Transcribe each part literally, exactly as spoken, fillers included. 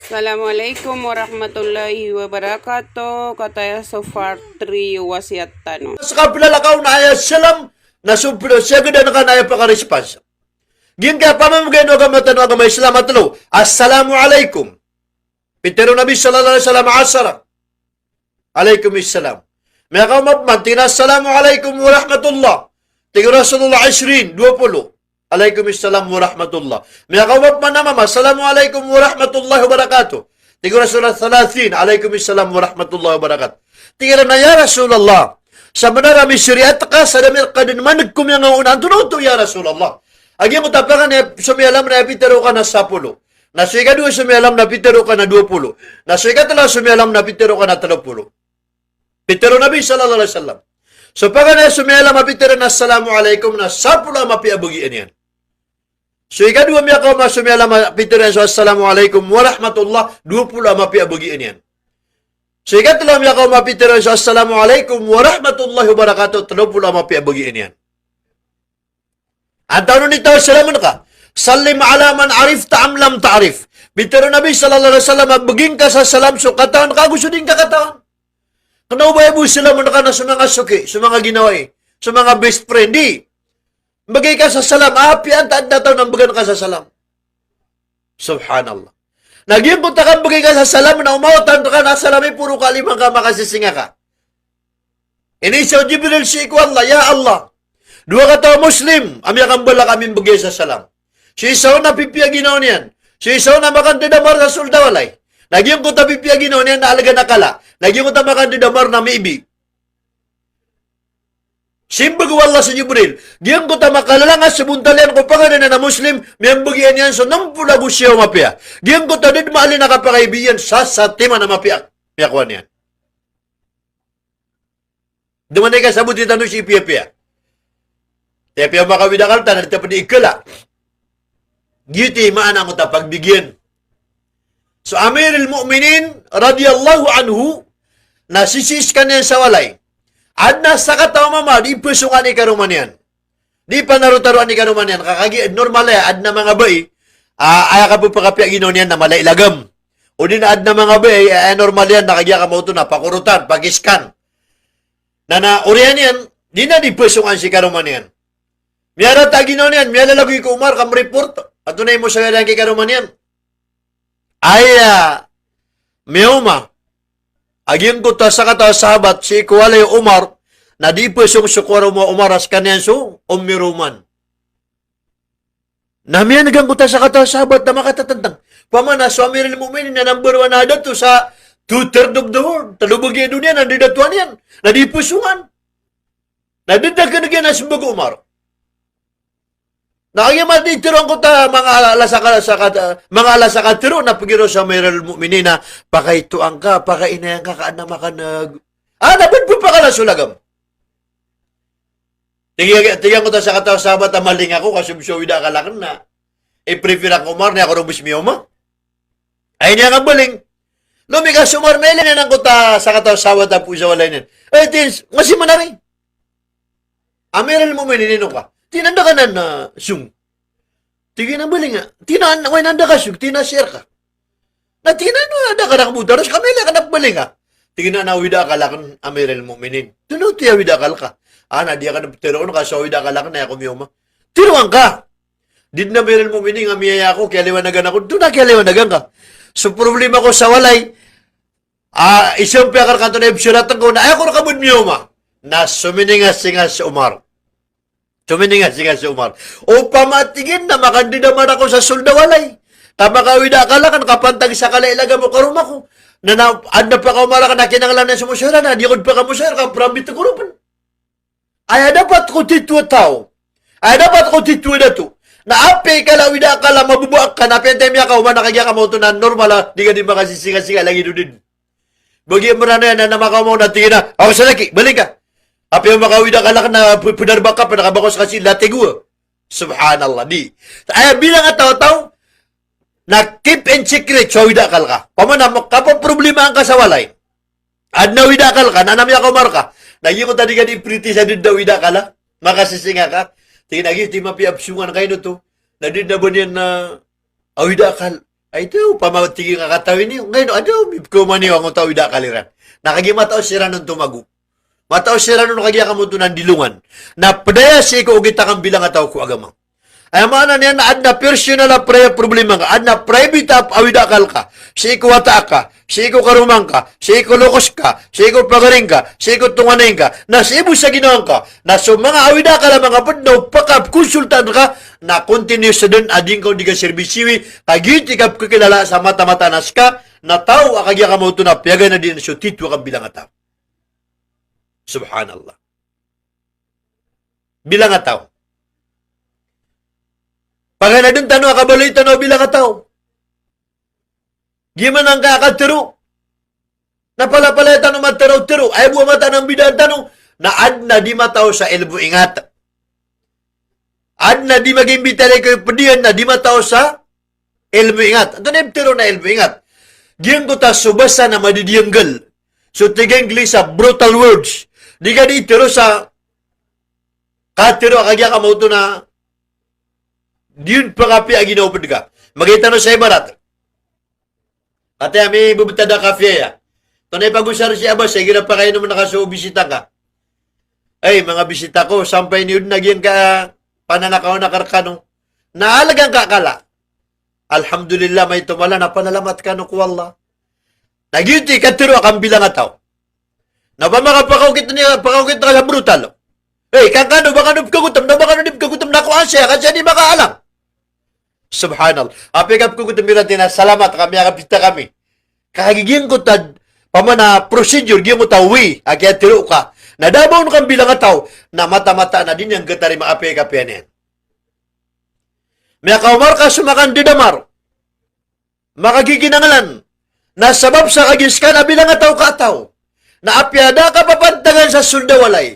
Assalamu alaikum warahmatullahi wabarakatuh. Kataya so part three o wasiyat tano. Sa kaplalakaw na aya salam, na so plo-, siyagadan ka na aya pakaresponse. Giyangkaya pamamgay o agama tano a agama Islam a tlo, "Assalamu alaikum." Pitero o Nabi sallallahu alaihi wasallam, "Ashara." "Alaikum assalam." Miyakaoma pman, tig iyan a, "Assalamu alaikum warahmatullah." Tig o Rasulullah, "Ishrin," dowa polo. "Alaikum assalam warahmatullah." Miyakaoma pman a mama, "Assalamu alaikum warahmatullahi wabarakatuh." Tig o Rasulullah, "Thalathin." "Alaikum assalam warahmatullahi wabarakatuh." Tig iran a, "Ya Rasulullah, sa manaramay i shariat ka sa da mi rka dn maneg ko miyangaoona, antonaa oto, ya Rasulullah?" A giyangkoto a paganay a somiyalam na pitero ka na sapolo. Na so ikadowa a somiyalam na pitero ka na dowa polo. Na so ikatlo a somiyalam na pitero ka na tlo polo. Pitero o Nabi sallallahu alaihi wasallam. So paganay a somiyalam a pitero na "Assalamu alaikum" na sapolo a mapiya a bagian iyan. So ikadowa a miyakaoma a somiyalam a pitero iyan so "Assalamu alaikum warahmatullah", dowa polo a mapiya a bagian iyan. So ikatlo a miyakaoma a pitero iyan so "Assalamu alaikum warahmatullahi wabarakatuh", tlo polo a mapiya a bagian iyan. Antaa on i taw a salamn ka? "Sallim ala man arifta am lam ta'rif." Pitero o Nabi sallallahu alaihi wasallam a bgi ngka sa salam so katawan ka ago so di ngka katawan. Kna o ba aya bo salamn ka na so manga soki, so manga ginawai, so manga best friend, di. Bgi ka sa salam, apiya antaa dn a taw na mbgan ka sa salam. Subhanallah. Na giyangkoto a kambgi ka sa salam na o mawatan rka na salam i poro ka lima ka makasisinga ka. Iniiza o Jibril sii ko Allah, "Ya Allah, dowa kataw a Muslim a miyakambala ka a mimbgay sa salam. So isa on na pipiya ginawa niyan. So isa on na makandadamar sa sold a walay. Na giyangkoto a pipiya ginawa niyan na algan a kala. Na giyangkoto a makandadamar na miibi." Simbag o Allah so Jibril, "Giyangkoto a makalalang a sabontal iyan ko paganay niyan a Muslim, miyambgay niyan so nm polo ago siyaw a mapiya. Giyangkoto a da dn maalin a kapakaibi iyan sa satiman a mapiya." Miyakowa niyan. Dn man i kasaboti tano si piyapiya. Tiyapiya o makawid a akal tano, di ta pd i kala. Giyoto i maana angkoto a pagbigiyan. So Amirul Mu'minin radiyallahu anhu, na sisii skaniyan sa walay. Adn a sakataw a mama a di psongan i karoma niyan. Di panarotaro i karoma niyan, ka kagiya normal aya, adn a manga bai a, aya kapphakapiya ginawa niyan na mala i lagam. Odi na adn a manga bai a, aya normal iyan na kagiya kamaoto na pakorotan, pakiskan. Na, na oriyan iyan, di na di psongan si karoma niyan. Miyarata a ginawa niyan, miyalalagoy ko Umar, ka mreport, antonaa i mosawira iyan ki karoma niyan. Aya miyaoma a giyangkoto a sakataw a sahabat sii ko walay o Umar, na di psong so karoma o Umar a skaniyan so Ummi Ruman. Na miyaneg angkoto a sakataw a sahabat na makatatantang. Opama na so Amirul Mu'minin na number one a dato sa two-third of the world. Tlo bagian doniya na di datoan iyan. Na di psongan. Na di da kneg iyan a simbag o Umar. Na kagiya madi tero angkoto a manga ala sa ka, sa ka, manga ala sa katero na pagiraw sa Amirul Mu'minin na pakaitoan ka, pakainayan ka, ka adn a makaneg. Ah, na pd pakala so lagam. Tig iyan, tig iyan angkoto a sakataw a sahabat a maling ako, ka so, so wida akal akn na i-prefer akn ko Umar, na aya ko ron bs miyaoma. Ay niyan kambaling. Lomika so Umar, mailay niyan angkoto a sakataw a sahabat a poon sa walay niyan. Ay, tig iyan, ngasi man ari. Amirul Mu'minin, ino ka? Tig iyan a da ka nan a song. Tig iyan a baling a. Tig iyan a, wai, nan da ka song, tig iyan a sir ka. Na tig iyan a, ano, da ka rakn bo taros ka, mailay ka na pbaling a. Tig iyan a, na wida akal akn, Amirul Mu'minin. Antonaa oto a wida akal ka? Ah, na di akn pteroon ka so wida akal akn na aya ko miyaoma. Teroa ngka. Di dn, Amirul Mu'minin, a miyaya ako, kiyaliwanagan ako. Antonaa kiyaliwanagan ka? So problema ko sa walay, ah, isa on piyakarkanto na ibsaratn ko, na aya ko rka bo dn miyaoma. Na sominingasinga si Umar. Sominingasinga si Umar. Opama, tig iyan, na makandadamar ako sa sold a walay, ka makawida akal akn, ka pantag sa kala i lagam o karoma ko, na, na adn a pakaoma rakn a kinanglan iyan so mosawira, na di ako dn pakamosawiraa, ka prambit ko ron pn. Aya dapat ko titho a taw. Aya dapat ko titho a dato. Na apiya i kala a wida akal a mababa ka, na apiya antaa i miyakaoma, na kagiya kamaoto na normal a di ka di makasisingasinga lagid o di dn. Bagi a Mranaw iyan na, na makaoma on na tig iyan a, "Awas a laki, baling ka." Apiya makawida akal akn na p-, pnarba ka, pnakabakos ka si latigo. Subhanallah, di. Aya bilang a taw-taw, na keep in secret so wida akal ka. Opama na kapaproblema angka sa walay. Adn a wida akal ka, na adn a miyakaoma rka. Na giyangkoto a di ka di priti sa di dn a wida akal a makasisinga ka. Tig iyan a giyoto i mapiya a psongan ka ino oto. Na di dn a ba niyan na a wida akal. Ay, ito, pamatig iyan a katawi niyo. Ngayon, ado, mipkaoma niyo angkoto a awid a akal iran. Na kagiya matao siran on tomago. Matao siran on kagiya kamoto na ndilongan. Na pd aya sii ko okit a kambilangataw ko agama. Aya maana niyan na adn a personal a pri-, problema ngka, adn a private a awid a akal ka, sii ko wata ka, sii ko karoma ngka, sii ko lokes ka, sii ko pagari ngka, sii ko tonganay ngka, na sii bo sa ginawa ngka, na so manga awid a akal a manga pd na o pakapkonsultaan ka, na continuous dn a di ngka on di kaserbisiwi, kagiya di kapkakilala sa mata-mataan a ska, na taw a kagiya kamoto na piyaganad iyan so titho a kambilangataw. Subhanallah. Bilangataw. Paganadn tano a kabaloy tano a bilangataw. Giya man angka a katharo. Na palapalaya tano matharo-tharo. Aya bo a mataan a mbidaan tano. Na adn a di matao sa ilmo ingat. Adn a di magimbitaray ko pd iyan na di matao sa ilmo ingat. Antonaa i ptharoon a ilmo ingat? Giyangkoto a so basa na madidiyanggal. So tig a Inglis a brutal words. Di ka di tharo sa katharo a kagiya kamaoto na di on pakapiya a ginawa o pd ka. Magay tano sa ibarat. Ati ami bebetad a kafiya ya. Antonaa i pagosar sii a basa igira pakainom na ka so bisita ngka. Ay, manga bisita ko, sampay niyo dn a giyangka a pananakaw na ka rekano. Na alga ngka kala. Alhamdulillah, maito mala na panalamat kano ko Allah. Na giyoto i katharo a kambilangataw. Na opama ka pakaokit niyan, pakaokit ka sa brutal. Hey, kankano, ba kano pkagotam, na ba kano di pkagotam, na ko ansiya, ka siya di makaalang. Subhanallah. Apiya kapkagotam iran tig iyan a salamat kami, a kapita kami. Kagiya giyangkoto a, opama na procedure, giyangkoto a way a kiyatharo ka. Na da a ba on kambilangataw, na mata-mataan a di niyan katarima apiya kapiya niyan. Miyakaoma rka so makandedamar. Makagiginanglan. Na sabap sa kagiya ska na bilangataw ka a taw. Na apiya da kapapantagan sa sold a walay.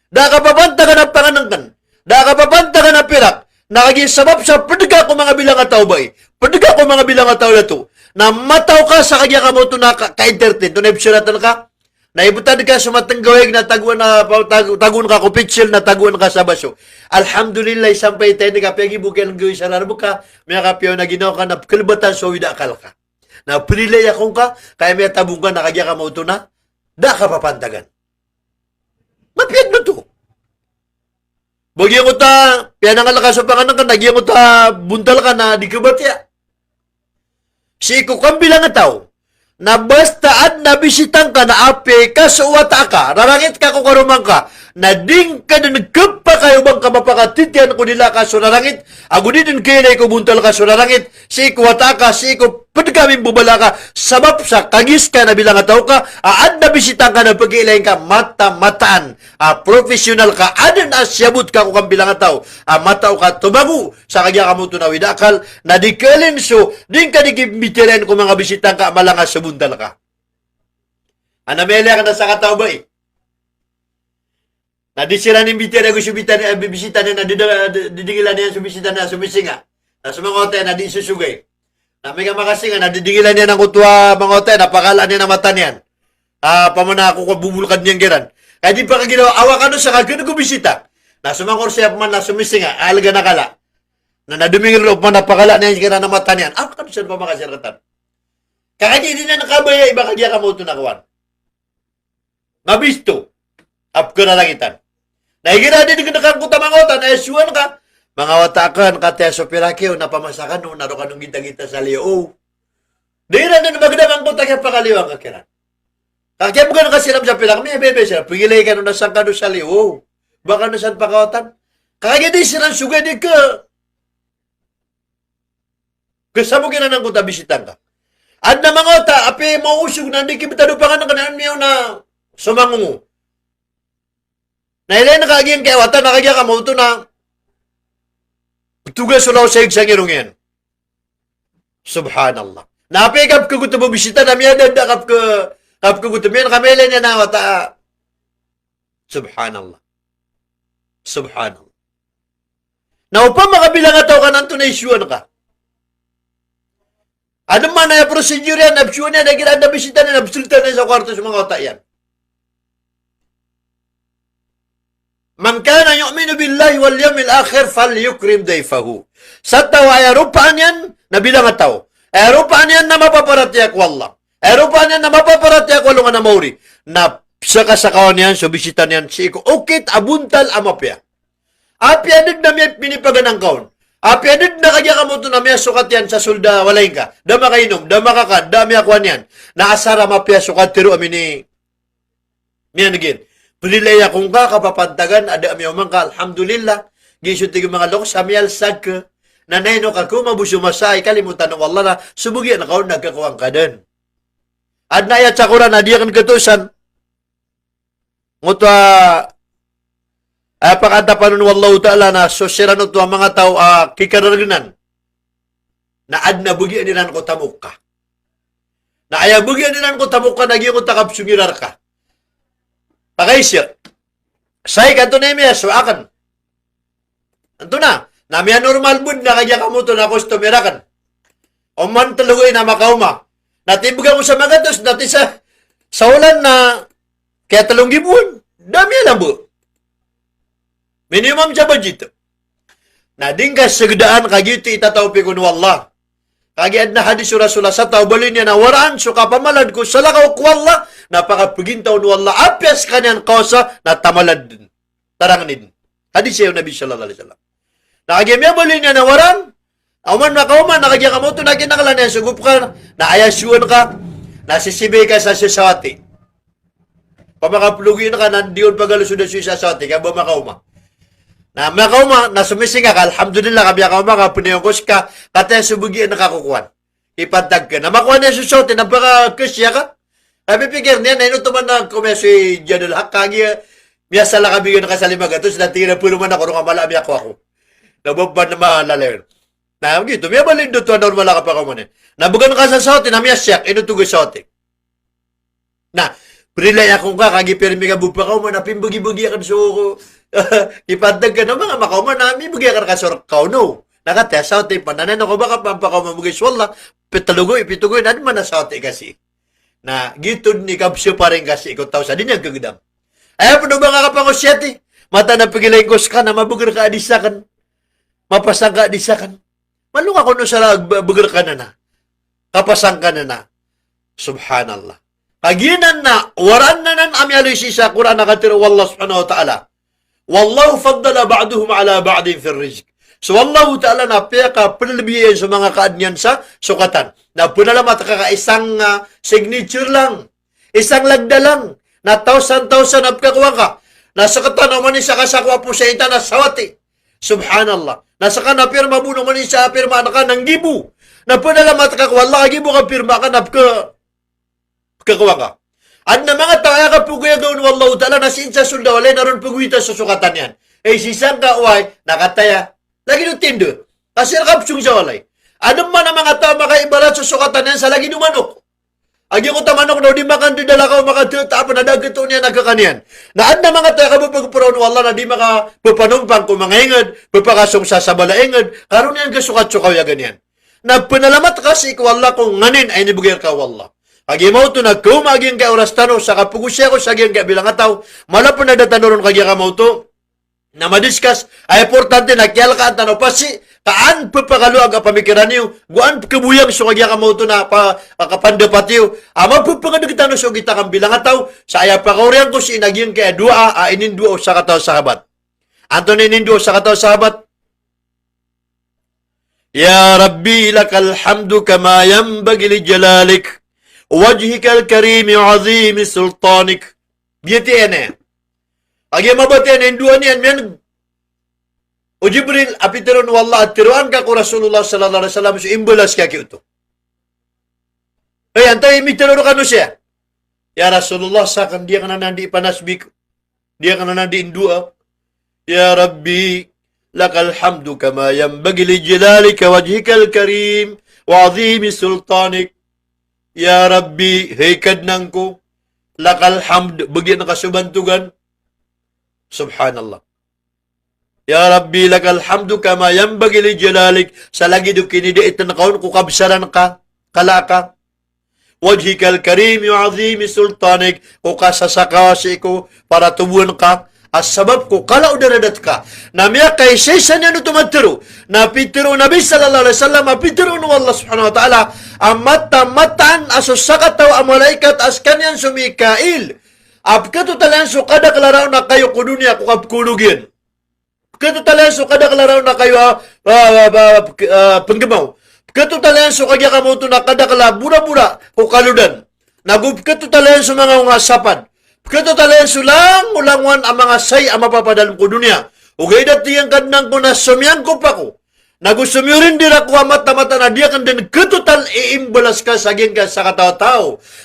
Da kapapantagan a pangenengken. Da kapapantagan a pirak. Na kagiya sabap sa ped ka ko manga bilangataw bai. Ped ka ko manga bilangataw dato. Na mataw ka sa kagiya kamaoto na ka, ka-entertain. Antonaa i psaratan ka? Na ibetad ka so matenggawaig na tagoan a, pa-, tag-, tagoan ka ko pitsil na tagoan ka sa baso. Alhamdulillah, sampay tayin ka piya gibo kiyalenggawi sa rareb ka, miyakapiya on a ginawa ka na pekelebatan so awid a akal ka. Na perilai ako ngka, ka aya miyatabong ka na kagiya kamaoto na da kapapantagan. Mapiya dn oto. Ba giyangkoto a piyanangal ka so pangenengken, na giyangkoto a bontal ka na di kebatiya. Sii ko kambilangataw. Na basta adn a bisita ngka na apiya ka so wata ka, rarangit ka ko karoma ngka, na di ngka dn kepakay o ba ngka mapakatitiyan ko dila ka so rarangit, ago di dn kailay ko bontal ka so rarangit, sii ko wata ka, sii ko ped ka mimbobala ka, sabap sa kagiya ska na bilangataw ka, a adn a bisita ngka na pekailay ngka mata-mataan. A professional ka, adn a siyabot ka ko kambilangataw, a mataw ka tomago sa kagiya kamaoto na awid a akal, na di ka lin so, di ngka di kimbitirayan ko manga bisita ngka a malanga so bontal ka. Ana miyalaya ka na sakataw bai. Na di siran imbitirayan ko so bitani-, eh, bi-, bisita niyan na di da-, di-, didingilan iyan so bisita niyan so misinga. Na so manga wata iyan na di sosogay. Na amay ka makasinga na didingilan iyan angkoto a manga wata iyan, na pakalaan iyan a mata niyan. Ah, opama na ko, ko bubulkad niyan kiran. Ka di pakaginawa, awa kano sa kagen ko bisita. Na so manga oras iyan opama na so misinga, alga na kala. Na, na domingil ron opama na pakalaan iyan kiran a mata niyan. Awa kano sa pamakasir katan. Ka kagiya di niyan kabaya i ba kagiya kamaoto na kowan. Mabisto a pekerarangitan. Na igira di degen ka angkoto a manga wata, na isowan ka, manga wata aken, katii so pirak iyo, na pamasa kano, na roo kano nggitagita sa liyo. O. Di iran den magedam angkoto a kiyapakaliyowan ka kiran. Ka kiyabegan ka siran sa pirak, miyabebe siran, pegilay kano na sangkano sa liyo. O. Ba kano san pakawatan. Ka kagiya di siran sogay di ke Kasamok iran angkoto a bisita ngka. Aden a manga wata a apiya maosog na di kibetad o pangenengken, na miyaona so mangongo. Na ilay ngka a giyangkaya wata na kagiya kamaoto na petogas o law sa ig sa ngirong iyan. Subhanallah. Na apiya kapekagotem o bisita na miyada-, da kapeka-, kapekagotem iyan, ka mailay niyan a wata. Subhanallah. Subhanallah. Na opama ka bilangataw ka na antonaa i isowan ka. Aden man aya procedure iyan, na isowan iyan, na igira aden a bisita niyan, na pesolita niyan sa kwarto so manga wata iyan. Man kana yu'minu billahi wal yawmil akhir falyukrim dayfahu. Sa taw a aya ropaan iyan na bilangataw, Aya ropaan iyan na mapaparatiyaya ko Allah. Aya ropaan iyan na mapaparatiyaya ko alongan a maori. Na sakasakawan iyan so bisita niyan sii ko okit a bontal a mapiya. Apiya da dn a miya, minipaganangka on. Apiya da dn a kagiya kamoto na miyasokat iyan sa sold a walay ngka. Da makainom, da makakan, da miyakowa niyan. Na asar a mapiya so katero a mini Miyaneg iyan. Prilaya ko ngka kapapantagan a da a miyaoma ngka, alhamdulillah. Giya so tig o manga loks a miyalsag ka. Na naino ka ko mabos o masa a ikalimotan o Allah na so bagian ka on na kakowa ngka dn. Adn a ayat sa Qur'an a di akn katosan. Ngoto a, a, pakaantapan on o Allahu Ta'ala na so siran oto a manga taw a kikarargnan. Na adn a bagian iran ko tamok ka. Na aya bagian iran ko tamok ka na giya ko takapsong iran rka. Pakaisir. Sai kanto na imiya so akn. Anto na, na miya normal bud na kagiya kamoto na customer akn. Oman telo gawii na makaoma. Na tibgan ko sa magatos, na ti sa, sa olan na kaya telo nggibo on. Da miya lambo. Minimum sa budget. Na di ngka segdaan kagiya ito itatawpik on o Allah. Kagiya adn a hadis o Rasulullah sa taw a baloy niyan a waraan so kapamalad ko salakaw ko Allah, na pakapegintaw on o Allah, apiya skaniyan kawasa, na tamalad dn. Tarang ni dn. Hadis iyan o Nabi sallallahu alaihi wasallam. Na kagiya miyabaloy niyan a waraan, oman makaoma, na kagiya kamoto na kinakala niyan so gop ka, na aya siyowan ka, na sisibay ka sa sasawati. Pamakaplogi ngka na di on pagalosoda so isa sawati, ka ba makaoma. Na makaoma, na somising ka, alhamdulillah, ka miyakaoma ka, pniyongkos ka, kataya so bagian ka kokowan. Ipantag ka. Na makowa niyan so sawati, na pakakasiya ka. Kapipikir niyan, na ino toman na komiya so i Jadal Haq, kagiya miyasala ka bigan ka sa lima gatos, na tig iyan a paroman ako roo ka mala a miyakowa ko. Na ba pn na mahalala iyan. Na giyoto, miyabaloy dn oto a normal a kapakaoma niyan. Na bgan ka sa sawati, na miyasiyak, ino togo sawati. Na, prilaya ko ngka, kagiya pirmi ka bo pakaoma, na pimbagibagi akn so, ipantag ka na manga makaoma, na mibagi akn rka so rk ka ono. Na kataya sawati pn, na ino ka ba ka pn pakaoma bagi so Allah, ptelo gawii, pito gawii, na adn man a sawati ka sii. Na giyoto dn i kabsaparing ka sii ko taw sa di niyan kagdam. Aya pn o ba ngka kapangosiyati, mataan a pagilay ko ska na mabagr ka a di sakn. Mapasang ka a di sakn. Malo ka kono sa la-, b-, bagr ka nana. Kapasang ka nana. Subhanallah. Kagiya nan na, waraan anan a miyaaloy sii sa Qur'an a katharo o Allah subhanahu wa ta'ala. Wallahu faddala ba'dahum ala ba'din fir rizq. So Allahu Ta'ala na piyakapnlbiya iyan so manga kaadn iyan sa sokatan. Na pnalamat ka ka isang, ah, signature lang. Isang lagda lang. Na tawsan-tawsan a pkakowa ka. Na sktano man i sa kasakowa po sa intan a sawati. Subhanallah. Na ska na pirma bo no man i sa pirma ka na nggibo. Na pnalamat ka ko Allah, nggibo ka pirma ka na pka- Pkakowa ka. Adn a manga taw a aya kapagoyaga on o Allahu Ta'ala na sii sa sold a walay na ron pagowita so sokatan iyan. Ay sii sangka, oway, na kataya. Lagid o tindo. Ka sii rka psong sa walay. Adn man a manga taw a makaibarat so sokatan iyan sa lagid o manok. A giyoto a manok na o di makandadalakaw, makatataap na da a gto niyan a kakan iyan. Na adn a manga taw a aya kapapagpraon o Allah na di makapapanompang ko manga ingd, pphakasong sa sabala a ingd, ka ron iyan kasokat so kaoyagan iyan. Na pnalamat ka sii ko Allah ko nganin a inibgay rka o Allah. Kagiya maoto na kaoma a giyangkaya oras tano sa kapagosiyako sa giyangkaya bilang a taw, mala pn a da tano ron kagiya ka maoto na madiscuss, a importante na kiyalkaan tano pasi, ka an pphakaloag a pamikiran iyo, go an pkhaboyag so kagiya ka maoto na pa-, a kapandapat iyo, a mapphangdg tano so gita kan bilang a taw, sa aya pakaoriyan ko sii na giyangkaya doa a inindoa o sakataw a sahabat. Antonaa i inindoa o sakataw a sahabat? Ya Rabbi, lakal hamdu kama yanbaghi li jalalik, wajhikal karimi wa azimi sultanik. Biyatiya niyan. Kagiya mabatiya niyan i doa niyan, miyaneg o Jibril a pitharo o Allah a tharoan ka ko Rasulullah sallallahu alaihi wasallam so imbalas ka giyoto. Ay, antaa i mitharo rkano siya? Ya Rasulullah, sakn di akn anan di panasbik. Di akn anan di indoa. Ya Rabbi, lakal hamdu kama yanbaghi li jalalika wajhikal karim wa azimi sultanik. Ya Rabbi, hay Kadnan ko, lakal hamd, bagian ka so bantogan. Subhanallah. Ya Rabbi, lakal hamdu kama yanbaghi li jalalik. Sa lagid o kinidait ngka on ko kabsaran ka, kala ka. Wajhikal karimi wa azimi sultanik, ko kasasakaw sii ko paratoboan ka, a sabap ko kala o daradat ka. Na miyakaisaisa niyan oto matero. Na pitero o Nabi sallallahu alaihi wasallam, a pitero o Allah subhanahu wa ta'ala, a mataan, mataan a so sakataw a malaikat a skaniyan so Mikail a peketotal iyan so kadakl a raon a kayo ko doniya ko kapekologiyan. Peketotal iyan so kadakl a raon a kayo a, a, a, a, pek-, a, penggemaw. Peketotal iyan so kagiya kamaoto na kadakl a borabora ko kalodan. Nago peketotal iyan so manga onga a sapad. Peketotal iyan so langolangowan a manga sai a mapapadalem ko doniya. Ogaid a tig iyan, Kadnan ko, na somiyangkop ako. Nago somiyorender ako a mataan, mataan a di aken den ketotal i imbalas ka sa giyangkai a sakataw a taw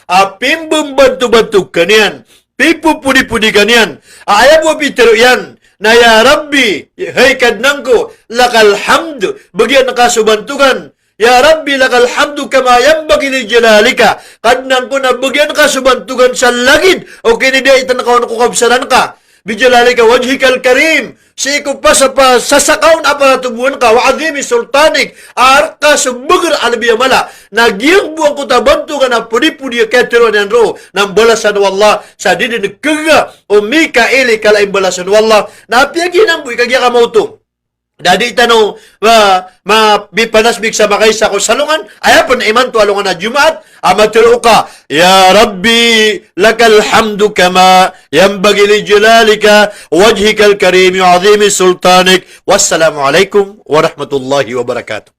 a pimbembantobantog ka niyan, pipopodipodi ka niyan. A aya bo a pitero iyan na, Ya Rabbi, hay Kadnan ko, lakal hamd, begiyan ka so bantogan. Ya Rabbi, lakal hamdu kama yanbaghi li jalalika. Kadnan ko, na begiyan ka so bantogan sa lagid o kinidaitan ka on ko kabsaran ka. Bi jalalika wajhikal karim. Sii ko pasapasasakaw a paratobowan ka, wa azimi sultanik, a rka so beger a lebi a mala. Na giyangkoto a bantogan a podipodi a kateroa niyan roo na mbalasan o Allah sa di den kega o Mikail i kala a imbalasan o Allah. Na apiya giyanan bo i kagiya kamaoto. Da di tano ma, ma, mipanasbik sa makaisa ko salongan, aya pen imanto a alongan a Jumaat, a matero ka, Ya Rabbi, lakal hamdu kama yanbaghi li jalalika wajhikal karim wa azimi sultanik. Wassalamu alaikum warahmatullahi wabarakatuh.